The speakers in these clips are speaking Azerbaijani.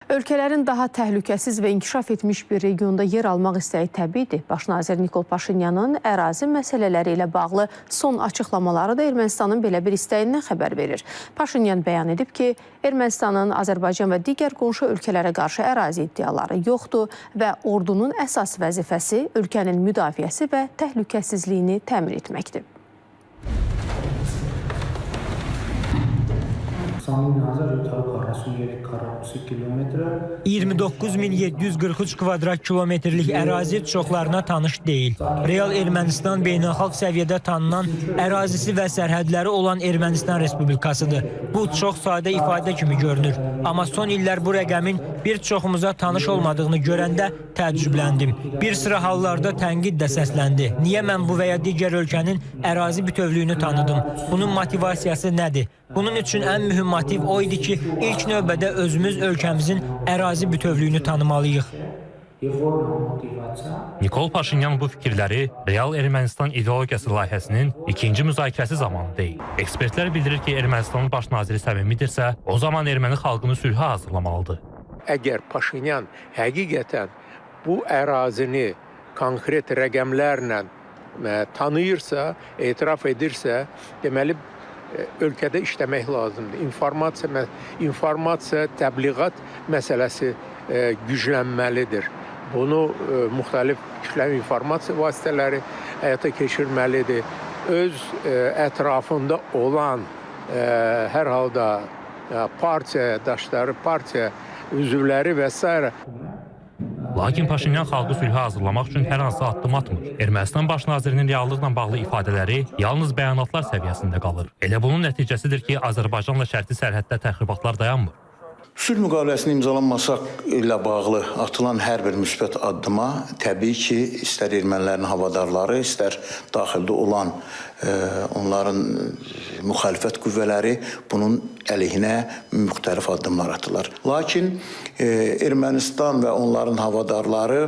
Ölkələrin daha təhlükəsiz və inkişaf etmiş bir regionda yer almaq istəyi təbiidir. Baş nazir Nikol Paşinyanın ərazi məsələləri ilə bağlı son açıqlamaları da Ermənistanın belə bir istəyindən xəbər verir. Paşinyan bəyan edib ki, Ermənistanın Azərbaycan və digər qonşu ölkələrə qarşı ərazi iddiaları yoxdur və ordunun əsas vəzifəsi ölkənin müdafiəsi və təhlükəsizliyini təmin etməkdir. 29743 քառակուսի կիլոմետրը 29.743 kvadrat kilometrlik ərazi çoxlarına tanış deyil. Real Ermənistan beynəlxalq səviyyədə tanınan ərazisi və sərhədləri olan Ermənistan Respublikasıdır. Bu çox sadə ifadə kimi görünür. Amma son illər bu rəqəmin bir çoxumuza tanış olmadığını görəndə təəccübləndim. Bir sıra hallarda tənqid də səsləndi. Niyə mən bu və ya digər ölkənin ərazi bütövlüyünü tanıdım? Bunun motivasiyası nədir? Bunun üçün ən mühüm motiv o idi ki, ilk növbədə özümüz ölkəmizin ərazi bütövlüyünü tanımalıyıq. Եվ որն է մոտիվացիա։ Nikol Paşinyan bu fikirləri Real Ermənistan ideologiyası layihəsinin ikinci müzakirəsi zamanı deyil. Ekspertlər bildirir ki, Ermənistanın baş naziri səmimidirsə, o zaman erməni xalqını sülhə hazırlamalıdır. Əgər Paşinyan həqiqətən bu ərazini konkret rəqəmlərlə tanıyırsa, etiraf edirsə, deməli ölkədə işləmək lazımdır. İnformasiya, təbliğat məsələsi güclənməlidir. Bunu müxtəlif kütləvi informasiya vasitələri həyata keçirməlidir. Öz ətrafında olan hər halda partiyadaşları, partiya üzvləri və s. Lakin Paşinyan xalqı sülhə hazırlamaq üçün hər hansı addım atmır. Ermənistan baş nazirinin reallıqla bağlı ifadələri yalnız bəyanatlar səviyyəsində qalır. Elə bunun nəticəsidir ki, Azərbaycanla şərti sərhəddə təxribatlar dayanmır. Sülh müqaviləsinin imzalanması ilə bağlı atılan hər bir müsbət addıma təbii ki, istər ermənilərin havadarları, istər daxildə olan onların müxalifət qüvvələri bunun əleyhinə müxtəlif addımlar atırlar. Lakin Ermənistan və onların havadarları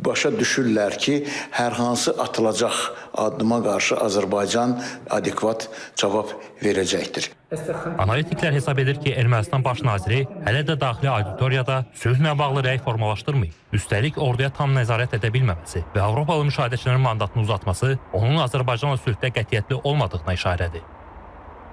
başa düşürlər ki, hər hansı atılacaq addıma qarşı Azərbaycan adekvat cavab verəcəkdir. Analitiklər hesab edir ki, Ermənistan baş naziri hələ də daxili auditoriyada sülhlə bağlı rəy formalaşdırmayıb. Üstəlik, orduya tam nəzarət edə bilməməsi və Avropalı müşahidəçilərin mandatını uzatması onun Azərbaycanla sülhdə qətiyyətli olmadığına işarədir.